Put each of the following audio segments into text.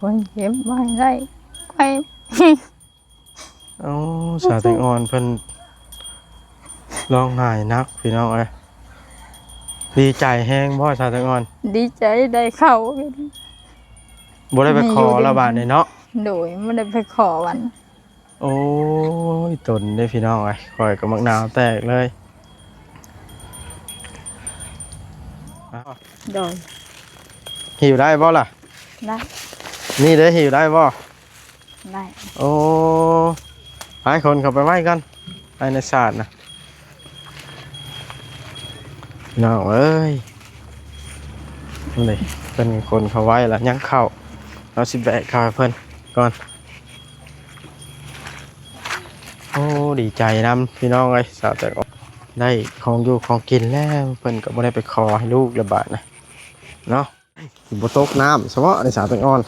ຂ້ອຍເກັບໄວ້ໄດ້ ຂ້ອຍ ເອົາ ສາວແຕງອ່ອນເພິ່ນຮ້ອງໄຫ້ໜັກພີ່ນ້ອງເອີຍ. ດີໃຈແຮງບໍ່ສາວແຕງອ່ອນ? ດີໃຈໄດ້ເຂົ້າ. ບໍ່ໄດ້ໄປຂໍລະບາດນີ້ເນາະ? ໂດຍ ບໍ່ໄດ້ໄປຂໍມັນ. ໂອ້ຍ ຕົນເດ້ພີ່ນ້ອງເອີຍ ຂ້ອຍກໍມັກໜາວແຕກເລີຍ. ໂດຍ ຫິ້ວໄດ້ບໍ່ລະ? ໄດ້. ນີ້ເດ້ ຫິ້ວໄດ້ບໍ່? ໄດ້. ໂອ້ ໄປຂົນເຂົ້າໄປໄວ້ກ່ອນ ໄປໃນສາດນະ ພີ່ນ້ອງເອີຍ. ນີ້ເພິ່ນຂົນເຂົ້າໄວ້ລະ ຍັງເຂົ້າ ເຮົາຊິແບກເຂົ້າໃຫ້ເພິ່ນກ່ອນ. ໂອ້ ດີໃຈນຳພີ່ນ້ອງເອີຍ ສາວແຕງອ່ອນໄດ້ຂອງຢູ່ຂອງກິນແລ້ວ ເພິ່ນກໍບໍ່ໄດ້ໄປຂໍໃຫ້ລູກລະບາດນະເນາະ. ຊິບໍ່ຕົກນ້ຳຊະເບາະ ໄດ້ສາວແຕງອ່ອນ.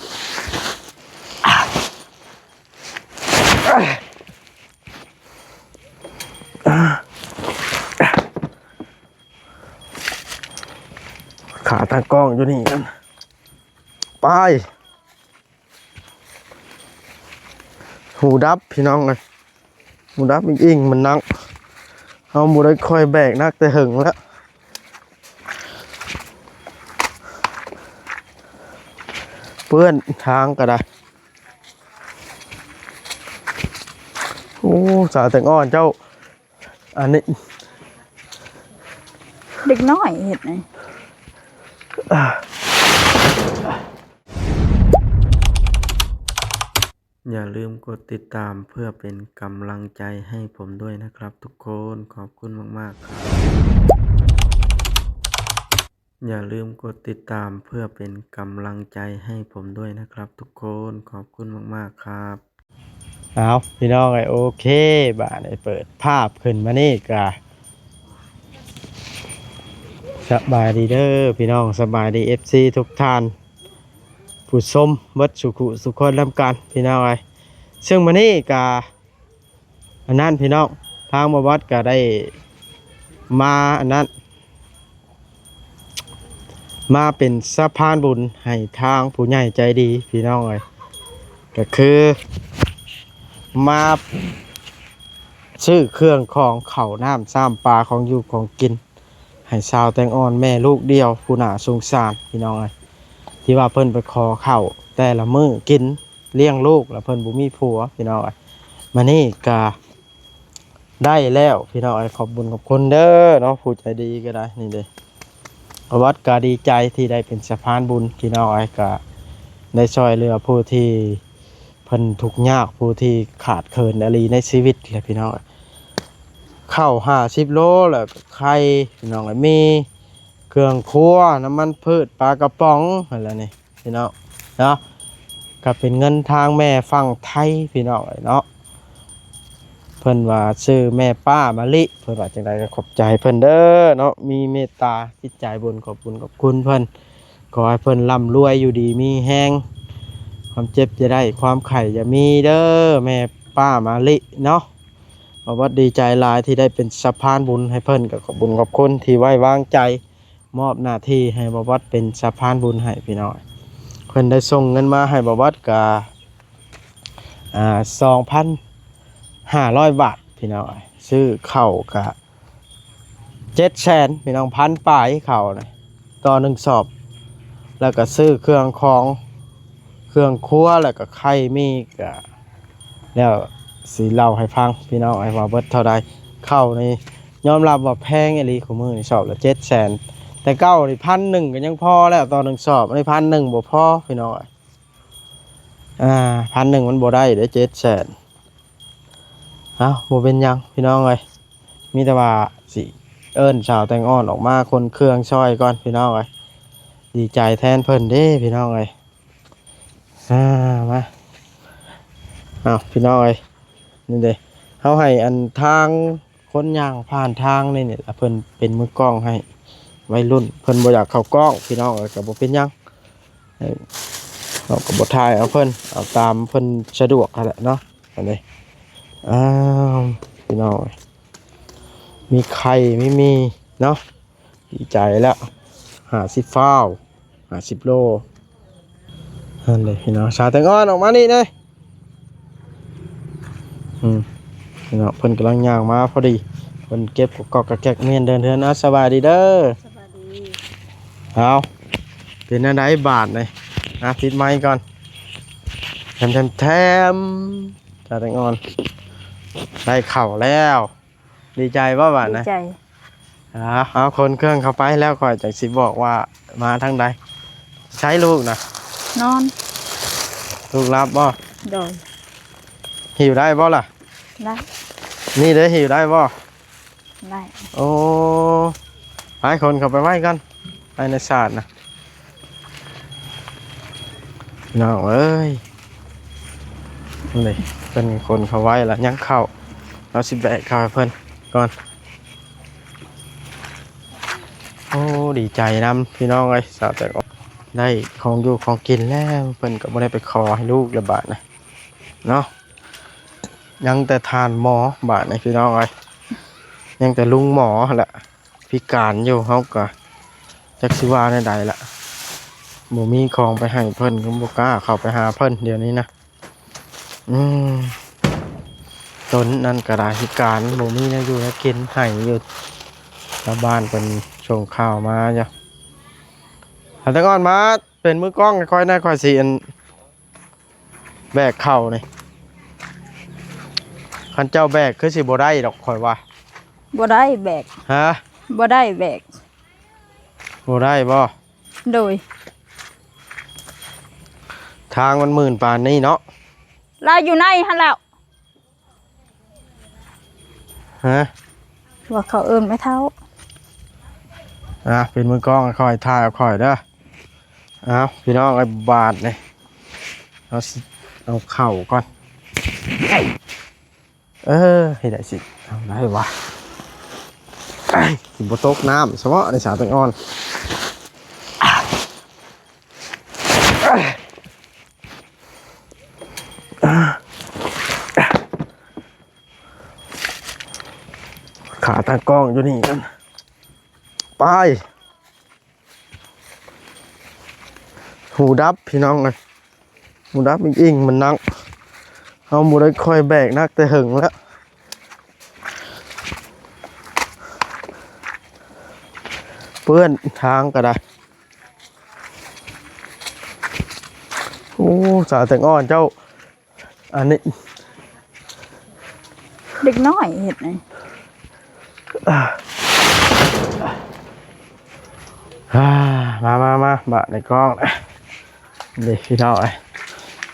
ຂາຕັ້ງກ້ອງຢູ່ນີ້ ໄປ. ຫູດັບພີ່ນ້ອງເອີຍ ຫູດັບອີ່ງໆ ມັນໜັກ ເຮົາບໍ່ໄດ້ຄ່ອຍແບກໜັກແຕ່ເຫິງແລ້ວ ເປື້ອນທາງກໍໄດ້. ໂອ້ ສາວແຕງອ່ອນເຈົ້າ ອັນນີ້ ເດັກນ້ອຍເຮັດນີ້. ຢ່າลืมกดติดตามเพื่อเป็นกำลังใจให้ผมด้วยนะครับทุกคน ขอบคุณมากๆ ครับ. อย่าลืมกดติดตามเพื่อเป็นกำลังใจให้ผมด้วยนะครับทุกคน ขอบคุณมากๆ ครับ. ເອົາ ພີ່ນ້ອງເອີຍ ໂອເຄ ບາດນີ້ເປີດພາບຂຶ້ນມານີ້ກະ ສະບາຍດີເດີພີ່ນ້ອງ ສະບາຍດີ ເອັຟຊີ ທຸກທ່ານ ຜູ້ຊົມເບິດສູ່ຜູ້ສູ່ຄົນນຳກັນ ພີ່ນ້ອງເອີຍ. ເຊິ່ງມື້ນີ້ກະ ອັນນັ້ນພີ່ນ້ອງ ທາງບ່າວວັດກໍໄດ້ມາ ອັນນັ້ນ ມາເປັນສະພານບຸນໃຫ້ທາງຜູ້ໃຫຍ່ໃຈດີພີ່ນ້ອງເອີຍ ກໍຄືມາຊື້ເຄື່ອງຂອງເຂົ້ານ້ຳຊາມປາ ຂອງຢູ່ຂອງກິນ ໃຫ້ສາວແຕງອ່ອນແມ່ລູກດຽວຜູ້ໜ້າສົງສານພີ່ນ້ອງເອີຍ ທີ່ວ່າເພິ່ນໄປຂໍເຂົ້າແຕ່ລະມື້ກິນ ລ້ຽງລູກ ແລ້ວເພິ່ນບໍ່ມີຜົວພີ່ນ້ອງເອີຍ. ມານີ້ກະໄດ້ແລ້ວພີ່ນ້ອງເອີຍ ຂອບບຸນຂອບຄຸນເດີເນາະ ຜູ້ໃຈດີກໍໄດ້ ນີ້ເດ້ ອາວັດກະດີໃຈທີ່ໄດ້ເປັນສະພານບຸນພີ່ນ້ອງເອີຍ ກະໄດ້ຊ່ອຍເຫຼືອຜູ້ທີ່ເພິ່ນທຸກຍາກ ຜູ້ທີ່ຂາດເຂີນອີ່ຫຼີໃນຊີວິດແຫຼະພີ່ນ້ອງເອີຍ. ເຂົ້າຫ້າສິບໂລ ແລ້ວກໍໄຂ່ພີ່ນ້ອງເອີຍ ມີເຄື່ອງຄົວ ນ້ຳມັນພືດ ປາກະປ໋ອງຫັ້ນແຫຼະນີ້ພີ່ນ້ອງເນາະ ກໍເປັນເງິນທາງແມ່ຝັ່ງໄທພີ່ນ້ອງເອີຍເນາະ. ເພິ່ນວ່າຊື່ແມ່ປ້າມະລິ ເພິ່ນວ່າຈັ່ງໃດກໍຂອບໃຈເພິ່ນເດີເນາະ ມີເມດຕາຈິດໃຈບຸນ ຂອບບຸນຂອບຄຸນເພິ່ນ ຂໍໃຫ້ເພິ່ນລ່ຳລວຍຢູ່ດີມີແຮງ ຄວາມເຈັບຢ່າໄດ້ ຄວາມໄຂ້ຢ່າມີເດີ ແມ່ປ້າມະລິເນາະ. ບ່າວວັດດີໃຈຫຼາຍທີ່ໄດ້ເປັນສະພານບຸນໃຫ້ເພິ່ນ ກໍຂອບບຸນຂອບຄຸນທີ່ໄວ້ວາງໃຈມອບໜ້າທີ່ໃຫ້ບ່າວວັດເປັນສະພານບຸນໃຫ້ພີ່ນ້ອງ. ເພິ່ນໄດ້ສົ່ງເງິນມາໃຫ້ບ່າວວັດກະ ອ່າ ສອງພັນຫ້າຮ້ອຍບາດພີ່ນ້ອງ ຊື້ເຂົ້າກະ ເຈັດແສນພີ່ນ້ອງ ພັນປາຍເຂົ້ານະ ຕໍ່ໜຶ່ງສອບ ແລ້ວກໍຊື້ເຄື່ອງຂອງ ເຄື່ອງຄົວ ແລ້ວກໍໄຂ່ມີກະ ແລ້ວຊິເລົ່າໃຫ້ຟັງພີ່ນ້ອງ ໃຫ້ວ່າເບິດເທົ່າໃດ. ເຂົ້ານີ້ຍອມຮັບວ່າແພງອີ່ຫຼີ ຄູ່ມື້ນີ້ສອບລະເຈັດແສນ ແຕ່ເກົ່ານີ້ພັນໜຶ່ງກໍຍັງພໍແລ້ວຕໍ່ໜຶ່ງສອບ ອັນນີ້ພັນໜຶ່ງບໍ່ພໍພີ່ນ້ອງ ອ່າ ພັນໜຶ່ງມັນບໍ່ໄດ້ເດ້ ເຈັດແສນ. ເອົ້າ ບໍ່ເປັນຫຍັງພີ່ນ້ອງເອີຍ ມີແຕ່ວ່າຊິເອີ້ນສາວແຕງອ່ອນອອກມາຂົນເຄື່ອງຊ່ອຍກ່ອນພີ່ນ້ອງເອີຍ ດີໃຈແທນເພິ່ນເດ້ພີ່ນ້ອງເອີຍ. ອ່າ ມາ ເອົ້າ ພີ່ນ້ອງເອີຍ ນີ້ເດ້ ເຮົາໃຫ້ອັນທາງຄົນຍ່າງຜ່ານທາງນີ້ ນີ້ລະເພິ່ນເປັນມືກ້ອງໃຫ້ໄວລຸ້ນ ເພິ່ນບໍ່ຢາກເຂົ້າກ້ອງພີ່ນ້ອງເອີຍ ກໍບໍ່ເປັນຫຍັງ. ເຮົາກໍບໍ່ຖ່າຍເອົາເພິ່ນ ເອົາຕາມເພິ່ນສະດວກຫັ້ນແຫຼະເນາະ ອັນນີ້ ອ້າວ ພີ່ນ້ອງ ມີໄຂ່ມີໝີ່ເນາະ ດີໃຈແລ້ວ ຫ້າສິບຟາວ ຫ້າສິບໂລ ຫັ້ນເດ້ພີ່ນ້ອງ ສາວແຕງອ່ອນອອກມານີ້ແດ່. ອືມ ພີ່ນ້ອງ ເພິ່ນກຳລັງຍ່າງມາພໍດີ ເພິ່ນເກັບກອກໆແກກໆ ແມ່ນເດີນເຮືອນ. ເອົາ ສະບາຍດີເດີ. ສະບາຍດີ. ເອົາ ເປັນແນວໃດບາດນີ້? ອ່ະ ຕິດໄມກ່ອນ. ແທມໆໆ ສາວແຕງອ່ອນ ໄດ້ເຂົ້າແລ້ວ. ດີໃຈບໍ່ບາດນະ? ດີໃຈ. ເອົາ ເອົາຂົນເຄື່ອງເຂົ້າໄປແລ້ວ ຂ້ອຍຈັ່ງຊິບອກວ່າມາທາງໃດ. ໃສລູກນະ? ນອນ. ລູກຫຼັບບໍ່? ໂດຍ. ຫິ້ວໄດ້ບໍ່ລະ? ໄດ້. ນີ້ເດ້ ຫິ້ວໄດ້ບໍ່? ໄດ້. ໂອ້ ໄປຂົນເຂົ້າໄປໄວ້ກ່ອນ ໄປໃນສາດນະ. ພີ່ນ້ອງເອີຍ ນີ້ເພິ່ນຂົນເຂົ້າໄວ້ລະ ຍັງເຂົ້າ ເຮົາຊິແບກເຂົ້າໃຫ້ເພິ່ນກ່ອນ. ໂອ້ ດີໃຈນຳພີ່ນ້ອງເອີຍ ສາວແຕງອ່ອນ ໄດ້ຂອງຢູ່ຂອງກິນແລ້ວ ເພິ່ນກໍບໍ່ໄດ້ໄປຂໍໃຫ້ລູກລະບາດນະເນາະ. ຍັງແຕ່ທ່ານໝໍບາດນີ້ພີ່ນ້ອງເອີຍ ຍັງແຕ່ລຸງໝໍຫັ້ນແຫຼະ ພິການຢູ່ ເຮົາກໍຈັກຊິວ່າແນວໃດລະ ບໍ່ມີຂອງໄປໃຫ້ເພິ່ນ ກໍບໍ່ກ້າເຂົ້າໄປຫາເພິ່ນດຽວນີ້ນະ. ອືມ ຕົນນັ້ນກໍໄດ້ພິການ ບໍ່ມີແນວຢູ່ແນວກິນ ໄຫ້ຢູ່ ຊາວບ້ານເພິ່ນສົ່ງຂ່າວມາຢູ່. ສາວແຕງອ່ອນ ມາເປັນມືກ້ອງໃຫ້ຂ້ອຍແດ່ ຂ້ອຍຊິອັນ ແບກເຂົ້ານີ້ ຄັນເຈົ້າແບກຄືຊິບໍ່ໄດ້ດອກ ຂ້ອຍວ່າ. ບໍ່ໄດ້ແບກ. ຮະ? ບໍ່ໄດ້ແບກ. ບໍ່ໄດ້ບໍ່? ໂດຍ. ທາງມັນມື່ນປານນີ້ເນາະ. ລາວຢູ່ໃນຫັ້ນແລ້ວ. ຮະ? ວ່າເຂົາເອີ້ນແມ່ເຖົ້າ. ອ່າ ເປັນມືກ້ອງໃຫ້ຂ້ອຍ ຖ່າຍເອົາຂ້ອຍເດີ. ເອົາ ພີ່ນ້ອງເອີຍ ບາດນີ້ ເຮົາຊິເອົາເຂົ້າກ່ອນ. ເອີ ເຮັດໄດ້ຊິ ເອົາໄດ້ວະ. ຊິບໍ່ຕົກນ້ຳຊະເບາະ ໃນສາວແຕງອ່ອນ. ຂາຕັ້ງກ້ອງຢູ່ນີ້ກັນ ໄປ. ຫູດັບພີ່ນ້ອງເອີຍ ຫູດັບອີ່ງໆ ມັນໜັກ ເຮົາບໍ່ໄດ້ຄ່ອຍແບກໜັກແຕ່ເຫິງແລ້ວ ເປື້ອນທາງກໍໄດ້. ໂອ້ ສາວແຕງອ່ອນເຈົ້າ ອັນນີ້ ເດັກນ້ອຍເຮັດນີ້. ອ່າ ມາ ມາ ມາ ບາດໃນກ້ອງເດ້ພີ່ນ້ອງເອີຍ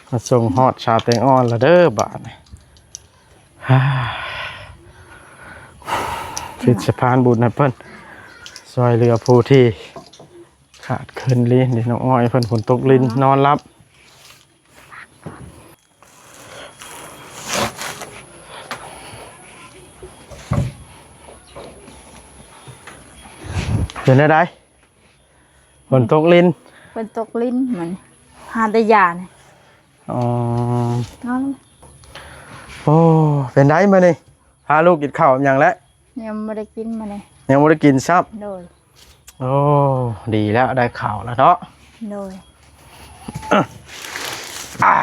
ມາສົ່ງຮອດສາວແຕງອ່ອນລະເດີບາດນີ້. ອ່າ ເປັນສະພານບຸນໃຫ້ເພິ່ນ ຊ່ວຍເຫຼືອຜູ້ທີ່ຂາດເຂີນລີ້ ເດັກນ້ອຍເພິ່ນ ຝົນຕົກລິນ ນອນຫຼັບ. ເປັນແນວໃດ? ຝົນຕົກລິນ ຝົນຕົກລິນ ມັນຫາແຕ່ຢານີ້. ອໍ ນອນ. ໂອ້ ເປັນໃດມື້ນີ້ ພາລູກກິນເຂົ້າຫຍັງແລ້ວ? ຍັງບໍ່ໄດ້ກິນມື້ນີ້ ຍັງບໍ່ໄດ້ກິນຊ້ຳ. ໂດຍ. ໂອ້ ດີແລ້ວ ໄດ້ເຂົ້າແລ້ວເນາະ. ໂດຍ. ອ່າ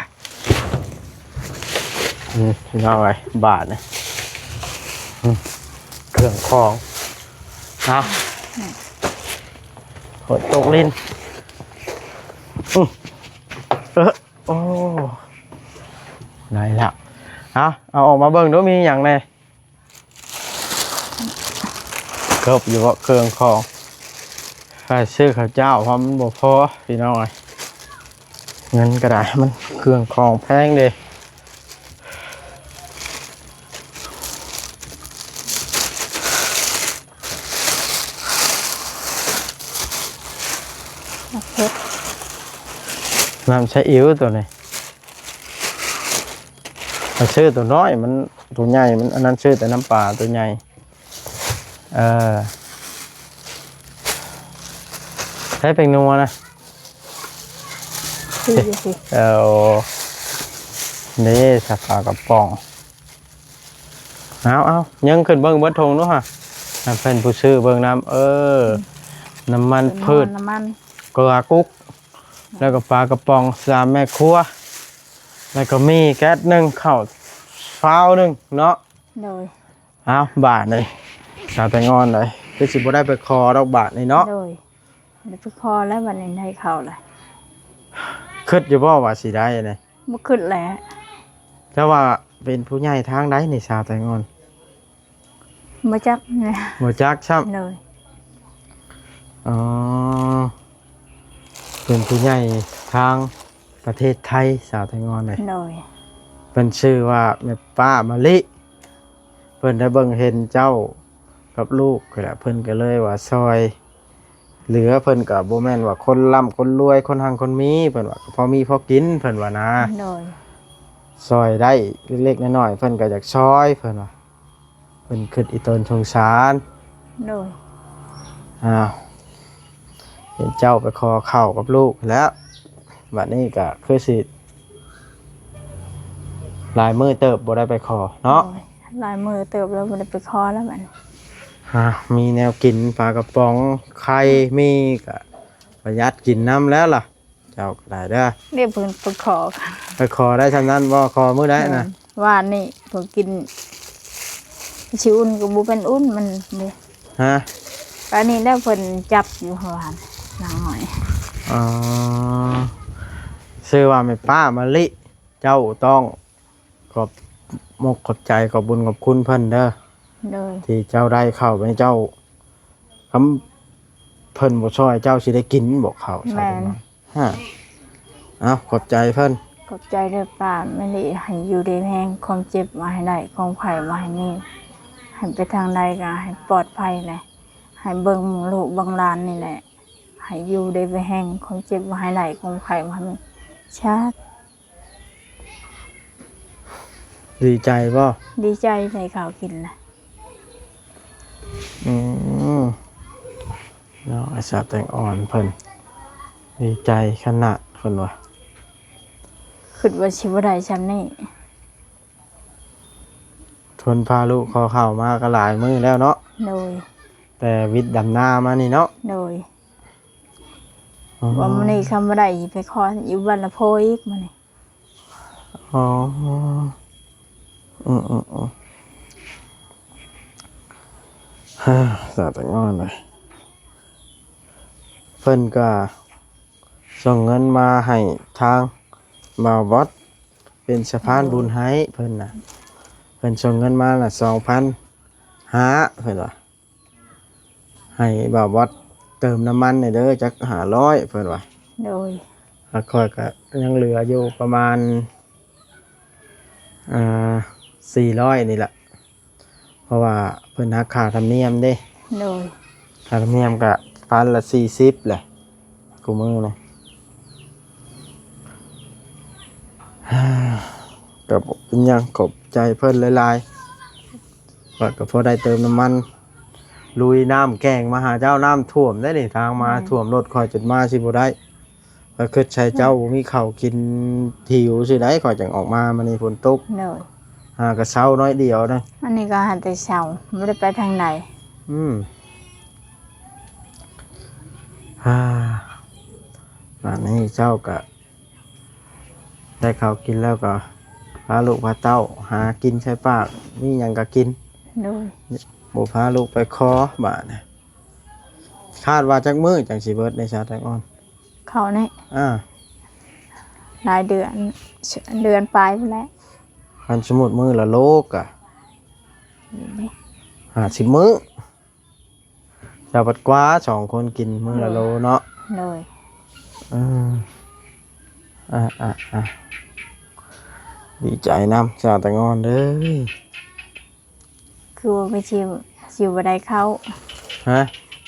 ອືມ ພີ່ນ້ອງເອີຍ ບາດນີ້ ອືມ ເຄື່ອງຂອງ ເອົາ ແມ່ນ ຝົນຕົກລິນ ອືມ ເອີ ໂອ້ ໄດ້ແລ້ວ ເອົາ ເອົາອອກມາເບິ່ງດູ ມີຫຍັງແດ່? ເກີບຢູ່ເບາະ ເຄື່ອງຂອງ ໄປຊື້ເຂົ້າເຈົ້າ ເພາະມັນບໍ່ພໍພີ່ນ້ອງເອີຍ ເງິນກໍໄດ້ ມັນເຄື່ອງຂອງແພງເດ້. ນ້ຳຊາອິ້ວໂຕນີ້ ໄປຊື້ໂຕນ້ອຍ ມັນໂຕໃຫຍ່ ມັນອັນນັ້ນ ຊື້ແຕ່ນ້ຳປາໂຕໃຫຍ່. ເອີ ໃຊ້ແປ້ງນົວນະ ນີ້ຢູ່ພີ້ ເອີ ນີ້ຊະ ປາກະປ໋ອງ. ເອົາ ເອົາ ຍັງຂຶ້ນເບິ່ງເບິດຖົງດູຫະ ໃຫ້ເພິ່ນຜູ້ຊື້ເບິ່ງນຳ. ເອີ ອືມ ນ້ຳມັນພືດ ນ້ຳມັນ ເກືອກຸກ ແລ້ວກໍປາກະປ໋ອງສາມແມ່ຄົວ ແລ້ວກໍມີແກັສໜຶ່ງ ເຂົ້າຟາວໜຶ່ງເນາະ. ໂດຍ. ເອົາ ບາດນີ້ສາວແຕງອ່ອນເອີຍ ຄືຊິບໍ່ໄດ້ໄປຂໍດອກບາດນີ້ເນາະ. ໂດຍ. ບໍ່ໄດ້ໄປຂໍແລ້ວ ບາດນີ້ໄດ້ເຂົ້າແລ້ວ. ຄິດຢູ່ບໍ່ວ່າຊິໄດ້ນີ້? ບໍ່ຄິດແຫຼະ. ແຕ່ວ່າເປັນຜູ້ໃຫຍ່ທາງໃດນີ້ສາວແຕງອ່ອນ? ບໍ່ຈັກ. ບໍ່ຈັກຊ້ຳ. ໂດຍ. ອໍ ເປັນຜູ້ໃຫຍ່ທາງປະເທດໄທ ສາວແຕງອ່ອນເອີຍ. ໂດຍ. ເພິ່ນຊື່ວ່າແມ່ປ້າມະລິ ເພິ່ນໄດ້ເບິ່ງເຫັນເຈົ້າກັບລູກຫັ້ນແຫຼະ ເພິ່ນກໍເລີຍວ່າຊ່ອຍເຫຼືອ. ເພິ່ນກໍບໍ່ແມ່ນວ່າຄົນລ່ຳຄົນລວຍ ຄົນຮັ່ງຄົນມີ ເພິ່ນວ່າກໍພໍມີພໍກິນ ເພິ່ນວ່ານະ. ໂດຍ. ຊ່ອຍໄດ້ເລັກໆນ້ອຍໆ ເພິ່ນກໍຢາກຊ່ອຍ ເພິ່ນວ່າ. ເພິ່ນຄິດອີ່ຕົນສົງສານ. ໂດຍ. ອ້າວ ເຫັນເຈົ້າໄປຂໍເຂົ້າກັບລູກແລ້ວ ບັດນີ້ກໍຄືຊິຫຼາຍມື້ເຕີບບໍ່ໄດ້ໄປຂໍເນາະ. ໂດຍ. ຫຼາຍມື້ເຕີບແລ້ວບໍ່ໄດ້ໄປຂໍແລ້ວບັດນີ້. ຫາ ມີແນວກິນ ປາກະປ໋ອງ ໄຂ່ ມີ ກໍປະຢັດກິນນຳແລ້ວລະ. ເຈົ້າກໍໄດ້ເດີ. ນີ້ເພິ່ນໄປຂໍ ໄປຂໍໄດ້ຊ່ຳນັ້ນບໍ່? ຂໍມື້ໃດນະ? ວານນີ້ເພິ່ນກິນຊິອຸ່ນກໍບໍ່ເປັນອຸ່ນ ມັນນີ້. ຮະ? ອັນນີ້ແຫຼະເພິ່ນຈັບຢູ່ວານນາງນ້ອຍ. ອໍ ຊື່ວ່າແມ່ປ້າມະລິ ເຈົ້າຕ້ອງຂອບມົກຂອບໃຈ ຂອບບຸນຂອບຄຸນເພິ່ນເດີ. ໂດຍ. ທີ່ເຈົ້າໄດ້ເຂົ້າໄປ ເຈົ້າ ຄຳເພິ່ນບໍ່ຊ່ອຍເຈົ້າຊິໄດ້ກິນບໍ່ເຂົ້າ? ແມ່ນ. ຮະ ເອົາ ຂອບໃຈເພິ່ນ. ຂອບໃຈເດີປ້າມະລິ ໃຫ້ຢູ່ດີມີແຮງ ຄວາມເຈັບບໍ່ໃຫ້ໄດ້ ຄວາມໄຂ້ບໍ່ໃຫ້ມີ ໃຫ້ໄປທາງໃດກໍໃຫ້ປອດໄພແຫຼະ ໃຫ້ເບິ່ງລູກເບິ່ງຫຼານນີ້ແຫຼະ ໃຫ້ຢູ່ດີມີແຮງ ຄວາມເຈັບບໍ່ໃຫ້ໄດ້ ຄວາມໄຂ້ບໍ່ໃຫ້ມີ. ສາທຸ. ດີໃຈບໍ່? ດີໃຈ ໄດ້ເຂົ້າກິນລະ. ອືມ ເນາະ ສາວແຕງອ່ອນເພິ່ນດີໃຈຂະໜາດ ເພິ່ນວ່າ ຄິດວ່າຊິບໍ່ໄດ້ຊ່ຳນີ້. ທົນພາລູກຂໍເຂົ້າມາກໍຫຼາຍມື້ແລ້ວເນາະ. ໂດຍ. ແຕ່ວິດດຳນາມານີ້ເນາະ. ໂດຍ. ອໍ ວ່າມື້ນີ້ຄັນບໍ່ໄດ້ ຊິໄປຂໍຢູ່ບ້ານລະໂພອີກມື້ນີ້. ອໍ ອືມໆໆ ສາວແຕງອ່ອນເອີຍ ເພິ່ນກໍສົ່ງເງິນມາໃຫ້ທາງບ່າວບອດ ເປັນສະພານບຸນໃຫ້ເພິ່ນນະ. ເພິ່ນສົ່ງເງິນມາລະສອງພັນຫ້າ ເພິ່ນວ່າ ໃຫ້ບ່າວບອດເຕີມນ້ຳມັນແດ່ເດີ ຈັກຫ້າຮ້ອຍ ເພິ່ນວ່າ. ໂດຍ. ແລ້ວຂ້ອຍກໍຍັງເຫຼືອຢູ່ປະມານ ອ່າ ສີ່ຮ້ອຍນີ້ລະ ເພາະວ່າເພິ່ນຫັກຄ່າທຳນຽມເດ້. ໂດຍ. ຄ່າທຳນຽມກໍພັນລະສີ່ສິບແຫຼະ ຄູ່ມື້ນີ້. ກໍບໍ່ເປັນຫຍັງ ຂອບໃຈເພິ່ນຫຼາຍໆ. ຂ້ອຍກໍພໍໄດ້ເຕີມນ້ຳມັນ ລຸຍນ້ຳແກ່ງມາຫາເຈົ້າ. ນ້ຳຖ້ວມເດ້ນີ້ ທາງມາ ແມ່ນ ຖ້ວມລົດຂ້ອຍຈົນມາຊິບໍ່ໄດ້. ຂ້ອຍຄິດໃສ່ເຈົ້າ ແມ່ນ ບໍ່ມີເຂົ້າກິນ ຫິວຊິໄດ໋ ຂ້ອຍຈັ່ງອອກມາ. ມື້ນີ້ຝົນຕົກ. ໂດຍ. ຫາກະເຊົາໜ້ອຍດຽວນະ. ອັນນີ້ກໍຫາແຕ່ເຊົາ ບໍ່ໄດ້ໄປທາງໃດ. ອືມ. ອາ ບາດນີ້ເຈົ້າກໍ ໄດ້ເຂົ້າກິນແລ້ວກໍພາລູກພາເຕົ້າຫາກິນໃສ່ປາກ ມີຫຍັງກໍກິນ. ໂດຍ. ບໍ່ພາລູກໄປຂໍບາດນີ້. ຄາດວ່າຈັກມື້ຈັ່ງຊິເບິດໃນຊາວແຕງອ່ອນ? ເຂົ້ານີ້ ອ່າ ຫຼາຍເດືອນ ເດືອນປາຍພຸ້ນແຫຼະ. ຄັນສົມມຸດມື້ລະໂລກະ ນີ້ເດ້ ຫ້າສິບມື້. ເຈົ້າບັດກວ່າສອງຄົນກິນມື້ລະໂລເນາະ. ໂດຍ. ເອີ ອ່າໆໆ ດີໃຈນຳຊາວແຕງອ່ອນເດີ. ຄືວ່າມັນຊິ ຊິບໍ່ໄດ້ເຂົ້າ. ຮະ?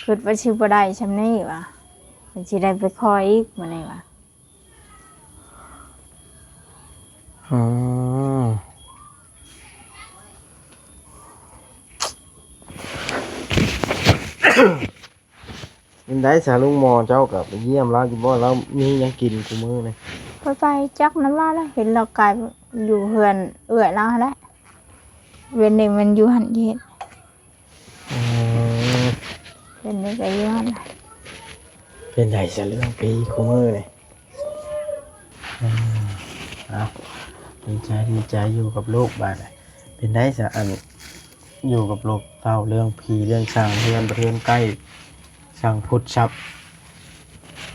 ຄິດວ່າຊິບໍ່ໄດ້ຊ່ຳນີ້ຫວາ ມັນຊິໄດ້ໄປຂໍອີກມື້ນີ້ຫວາ. ອໍ ເປັນໃດສາ ລຸງໝໍເຈົ້າກໍໄປຢ້ຽມລາວຢູ່ບໍ່? ລາວມີຫຍັງກິນຄູ່ມື້ນີ້? ຂ້ອຍໄປຈັກນຳລາວແຫຼະ ເຫັນລາວກາຍຢູ່ເຮືອນເອື້ອຍລາວຫັ້ນແຫຼະ. ເວັນນີ້ມັນຢູ່ຫັ້ນເຮັດ. ອໍ ເປັນໄດ້ກໍຢູ່ຫັ້ນ. ເປັນໃດສະເລື່ອງປີຄູ່ມື້ນີ້? ເອີ ເອົາ ດີໃຈ ດີໃຈ ຢູ່ກັບລູກບາດນີ້. ເປັນໄດຊະ ອັນ ຢູ່ກັບລູກເຕົ້າ ເລື່ອງຜີເລື່ອງສາງ ເຮືອນປະເທດໃກ້ ສັງພຸດຊັບ.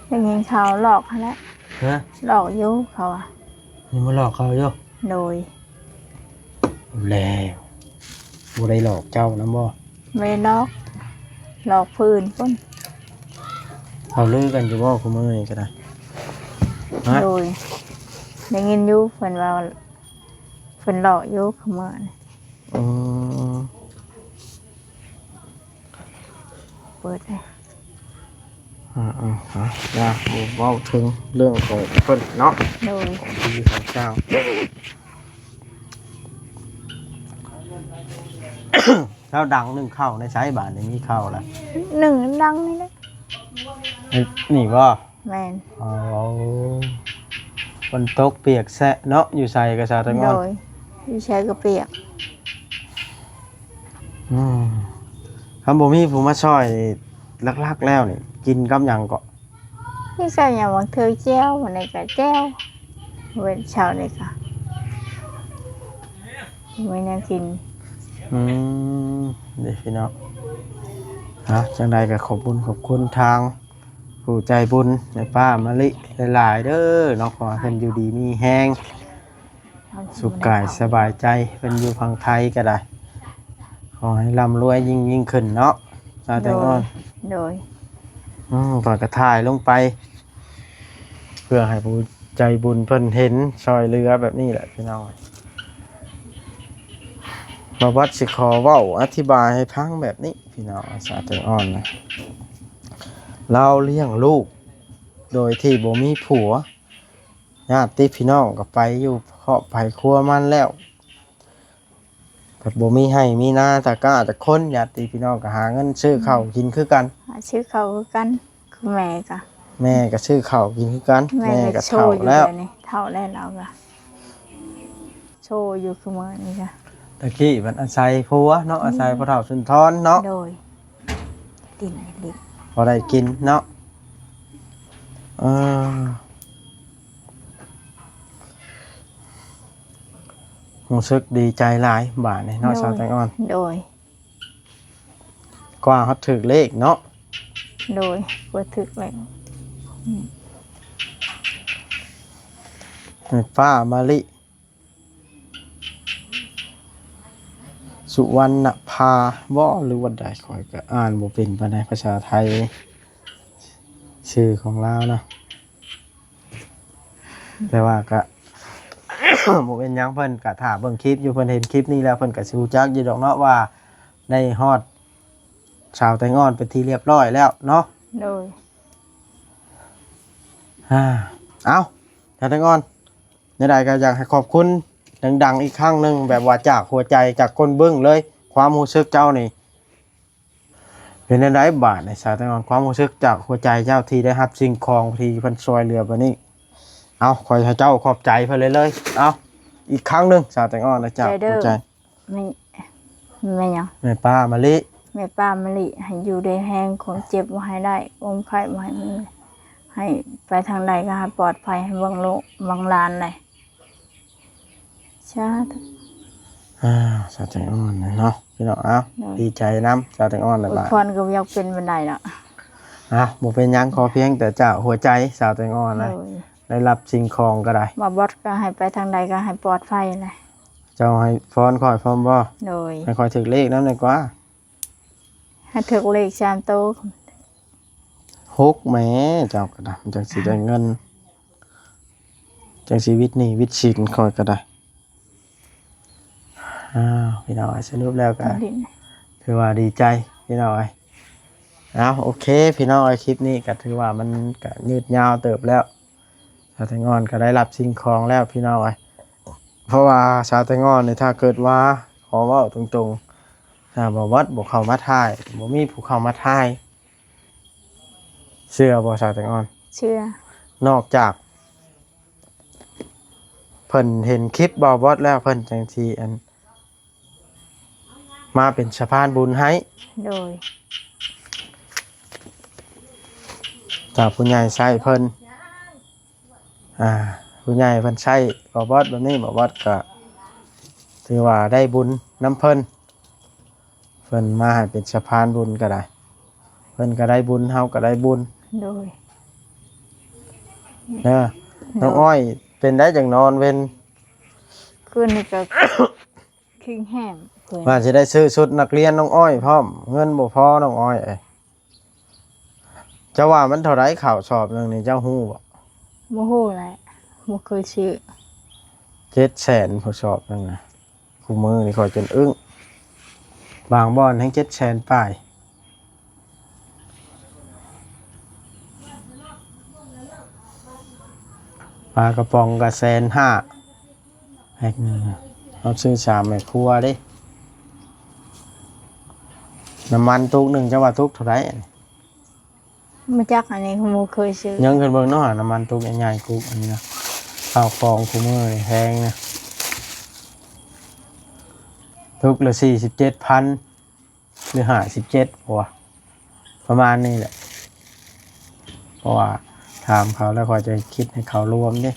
ໄດ້ຍິນຂ່າວຫຼອກຫັ້ນແຫຼະ. ຮະ? ຫຼອກຢູ່ເຂົາວ່າ. ຍັງມາຫຼອກເຂົາຢູ່? ໂດຍ. ແລ້ວ ບໍ່ໄດ້ຫຼອກເຈົ້ານຳບໍ່? ບໍ່ໄດ້ຫຼອກ ຫຼອກຜູ້ອື່ນພຸ້ນ. ເຂົາລືກັນຢູ່ບໍ່ ຄູ່ມື້ນີ້ກໍໄດ້? ຮະ? ໂດຍ ໄດ້ຍິນຢູ່ ເພິ່ນວ່າ ເພິ່ນຫຼອກຢູ່ ຄູ່ມື້ນີ້. ອືມ ເປີດເລີຍ. ອືມໆ ເອົາ ຢ່າເວົ້າເຖິງເລື່ອງຂອງເພິ່ນເນາະ. ໂດຍ. ຂອງພີ່ຂອງສາວ ແລ້ວດັງໜຶ້ງເຂົ້າໃນໃສບາດນີ້ ມີເຂົ້າລະ? ໜຶ້ງດັງນີ້ແຫຼະ. ນີ້ ນີ້ບໍ່? ແມ່ນ. ເອົາ ຝົນຕົກປຽກແຊະເນາະ ຢູ່ໃສກໍສາວແຕງອ່ອນ. ໂດຍ ຢູ່ໃສກໍປຽກ. ອືມ ຄັນບໍ່ມີຜູ້ມາຊ່ອຍ ຫຼັກໆແລ້ວນີ້ ກິນກັບຫຍັງເກາະ? ມີແຊວຫຍັງ ບາງເທື່ອແຈ່ວ ມື້ນີ້ກໍແຈ່ວ ເວັນເຊົ້ານີ້ກໍບໍ່ມີແນວກິນ. ອືມ ເດ້ພີ່ນ້ອງ. ເອົາ ຈັ່ງໃດກໍຂອບບຸນຂອບຄຸນທາງຜູ້ໃຈບຸນ ແມ່ປ້າມະລິ ຫຼາຍໆເດີເນາະ ຂໍໃຫ້ເພິ່ນຢູ່ດີມີແຮງ ສຸກກາຍສະບາຍໃຈ. ເພິ່ນຢູ່ຝັ່ງໄທກໍໄດ້ ຂໍໃຫ້ລ່ຳລວຍຍິ່ງໆຂຶ້ນເນາະ ສາວແຕງອ່ອນ. ໂດຍ. ອືມ ຂ້ອຍກໍຖ່າຍລົງໄປ ເພື່ອໃຫ້ຜູ້ໃຈບຸນເພິ່ນເຫັນ ຊ່ອຍເຫຼືອແບບນີ້ແຫຼະພີ່ນ້ອງ. ບ່າວບັດຊິຂໍເວົ້າອະທິບາຍໃຫ້ຟັງແບບນີ້ພີ່ນ້ອງ ສາວແຕງອ່ອນນະ ລາວລ້ຽງລູກໂດຍທີ່ບໍ່ມີຜົວ ຍາດຕິພີ່ນ້ອງກໍໄປຢູ່ຄອບໃຜຄົວມັນແລ້ວ ພັດບໍ່ມີໄຮ່ມີນາຕາກ້າຈັກຄົນ ຍາດຕິພີ່ນ້ອງກໍຫາເງິນຊື້ເຂົ້າກິນຄືກັນ ຫາຊື້ເຂົ້າຄືກັນ. ຄືແມ່ກໍ ແມ່ກໍຊື້ເຂົ້າກິນຄືກັນ ແມ່ກໍເຖົ້າແລ້ວ ເຖົ້າແລ້ວ ລາວກໍໂຊຢູ່ຄືມື້ນີ້ກະ. ຕະກີ້ມັນອາໄສຜົວເນາະ ອືມ ອາໄສພໍ່ເຖົ້າສຸນທອນເນາະ. ໂດຍ ດິນ ດິນ ພໍໄດ້ກິນເນາະ. ເອີ ຮູ້ສຶກດີໃຈຫຼາຍບາດນີ້ເນາະ ໂດຍ ສາວແຕງອ່ອນ. ໂດຍ. ກວ່າຮອດຖືກເລກເນາະ. ໂດຍ ກວ່າຖືກເລກ. ອືມ ແມ່ປ້າມະລິ ສຸວັນນະພາບໍ ຫຼືວ່າໃດ ຂ້ອຍກໍອ່ານບໍ່ເປັນປານໃດ ພາສາໄທ ຊື່ຂອງລາວນະ. ແຕ່ວ່າກະ ບໍ່ເປັນຫຍັງ ເພິ່ນກະຖ້າເບິ່ງຄລິບຢູ່ ເພິ່ນເຫັນຄລິບນີ້ແລ້ວ ເພິ່ນກະຊິຮູ້ຈັກຢູ່ດອກເນາະ ວ່າໄດ້ຮອດສາວແຕງອ່ອນເປັນທີ່ລຽບຮ້ອຍແລ້ວເນາະ. ໂດຍ. ອາ ເອົ້າ ສາວແຕງອ່ອນ ແນວໃດກໍຢາກໃຫ້ຂອບຄຸນດັງໆອີກຄັ້ງໜຶ່ງ ແບບວ່າຈາກຫົວໃຈ ຈາກກົ້ນບຶ້ງເລີຍ ຄວາມຮູ້ສຶກເຈົ້ານີ້ ເປັນແນວໃດບາດນີ້ ສາວແຕງອ່ອນ ຄວາມຮູ້ສຶກຈາກຫົວໃຈເຈົ້າທີ່ໄດ້ຮັບສິ່ງຂອງທີ່ເພິ່ນຊ່ວຍເຫຼືອບາດນີ້? ເອົາ ຂໍໃຫ້ເຈົ້າຂອບໃຈເພິ່ນເລີຍ ເອົາ ອີກຄັ້ງໜຶ່ງ ສາວແຕງອ່ອນ ຈາກຫົວໃຈ. ແມ່ ແມ່ຫຍັງ? ແມ່ປ້າມະລິ ແມ່ປ້າມະລິ ໃຫ້ຢູ່ໄດ້ແຮງ ຄວາມເຈັບບໍ່ໃຫ້ໄດ້ ຄວາມໄຂ້ບໍ່ໃຫ້ມີ ໃຫ້ໄປທາງໃດກໍໃຫ້ປອດໄພ ໃຫ້ເບິ່ງລູກເບິ່ງຫຼານໄດ້. ສາທຸ. ອາ ສາວແຕງອ່ອນເນາະ ພີ່ນ້ອງ. ເອົ້າ ໂດຍ ດີໃຈນຳສາວແຕງອ່ອນຫຼາຍໆ. ອວຍພອນກໍບໍ່ຢາກເປັນປານໃດເນາະ. ເອົ້າ ບໍ່ເປັນຫຍັງ ຂໍພຽງແຕ່ຈາກຫົວໃຈສາວແຕງອ່ອນນະ ໂດຍ ໄດ້ຮັບສິ່ງຂອງກໍໄດ້. ມາບອດກໍໃຫ້ໄປທາງໃດກໍໃຫ້ປອດໄພແຫຼະ. ເຈົ້າໃຫ້ພອນຂ້ອຍພ້ອມບໍ່? ໂດຍ. ໃຫ້ຂ້ອຍຖືກເລກນຳແດ່ກວ່າ. ໃຫ້ຖືກເລກສາມໂຕ. ຫົກ ແໝ ເຈົ້າກໍໄດ້ ມັນຈັ່ງຊິໄດ້ເງິນ ຈັ່ງຊິວິດໜີ້ວິດສິນຂ້ອຍກໍໄດ້. ອ້າວ ພີ່ນ້ອງເອີຍ ສະຫຼຸບແລ້ວກໍຖືວ່າດີໃຈ ພີ່ນ້ອງເອີຍ. ເອົ້າ ໂອເຄ ພີ່ນ້ອງເອີຍ ຄລິບນີ້ກໍຖືວ່າມັນກໍຍືດຍາວເຕີບແລ້ວ ສາວແຕງອ່ອນກໍໄດ້ຮັບສິ່ງຂອງແລ້ວ ພີ່ນ້ອງເອີຍ. ເພາະວ່າສາວແຕງອ່ອນນີ້ ຖ້າເກີດວ່າ ຂໍເວົ້າຕົງໆ ຖ້າບໍ່ວັດບໍ່ເຂົ້າມາຖ່າຍ ບໍ່ມີຜູ້ເຂົ້າມາຖ່າຍ ເຊື່ອບໍ່ສາວແຕງອ່ອນ? ເຊື່ອ. ນອກຈາກເພິ່ນເຫັນຄລິບບ່າວບອດແລ້ວ ເພິ່ນຈັ່ງຊິ ອັນ ມາເປັນສະພານບຸນໃຫ້. ໂດຍ. ຈາກຜູ້ໃຫຍ່ໃຊ້ເພິ່ນ ອ່າ ຜູ້ໃຫຍ່ເພິ່ນໃຊ້ບໍ່ບອດແບບນີ້ ບໍ່ບອດກໍຖືວ່າໄດ້ບຸນນຳເພິ່ນ ເພິ່ນມາໃຫ້ເປັນສະພານບຸນກໍໄດ້ ເພິ່ນກໍໄດ້ບຸນ ເຮົາກໍໄດ້ບຸນ ໂດຍ ເດີ ນ້ອງອ້ອຍ ເປັນໄດ້ຈັ່ງນອນເວັນ ຄືນນີ້ກໍ ຄິງແຮມ ວ່າຊິໄດ້ຊື້ຊຸດນັກຮຽນນ້ອງອ້ອຍພ້ອມ ເງິນບໍ່ພໍນ້ອງອ້ອຍເອີຍ ເຈົ້າວ່າມັນເທົ່າໃດເຂົ້າສອບໜຶ່ງນີ້ ເຈົ້າຮູ້ບໍ່? ບໍ່ຮູ້ແຫຼະ ບໍ່ເຄີຍຊື້ ເຈັດແສນ ຜູ້ສອບໜຶ່ງນະ ຄູ່ມື້ນີ້ຂ້ອຍຈົນອຶ້ງ ບາງບ່ອນແຮງເຈັດແສນປາຍ ປາກະປ໋ອງກໍແສນຫ້າ ແພັກໜຶ່ງ ເຮົາຊື້ສາມແມ່ຄົວເດ້ ນ້ຳມັນຕຸກໜຶ່ງ ເຈົ້າວ່າຕຸກເທົ່າໃດ? ບໍ່ຈັກ ອັນນີ້ກໍບໍ່ເຄີຍຊື້ ຍັງຂຶ້ນເບິ່ງເນາະ ນ້ຳມັນຕຸກໃຫຍ່ໆ ກຸກອັນນີ້ນະ ເຂົ້າຂອງຄູ່ມື້ນີ້ແພງນະ ຕຸກລະສີ່ສິບເຈັດພັນ ຫຼື ຫ້າສິບເຈັດ ບໍ່ວະ ປະມານນີ້ແຫຼະ ເພາະວ່າຖາມເຂົາແລ້ວ ຂ້ອຍຈະຄິດໃຫ້ເຂົາລວມເດ້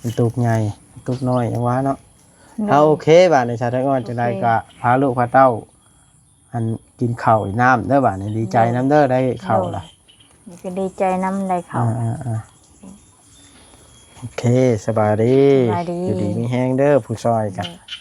ມັນຕຸກໃຫຍ່ ມັນຕຸກນ້ອຍ ຫຍັງວ່າເນາະ ໂດຍ ເອົາ ໂອເຄ ບາດນີ້ ຊາວແຕງອ່ອນ ໂອເຄ ຈັ່ງໃດກໍພາລູກພາເຕົ້າ ອັນ ກິນເຂົ້າກິນນ້ຳເດີ ບາດນີ້ ດີໃຈນຳເດີ ໂດຍ ໄດ້ເຂົ້າລະ ໂດຍ ນີ້ກໍດີໃຈນຳ ໄດ້ເຂົ້າ ອ່າໆໆ ໂອເຄ ສະບາຍດີ ສະບາຍດີ ຢູ່ດີມີແຮງເດີ ຜູ້ຊ່ອຍກັນ ໂດຍ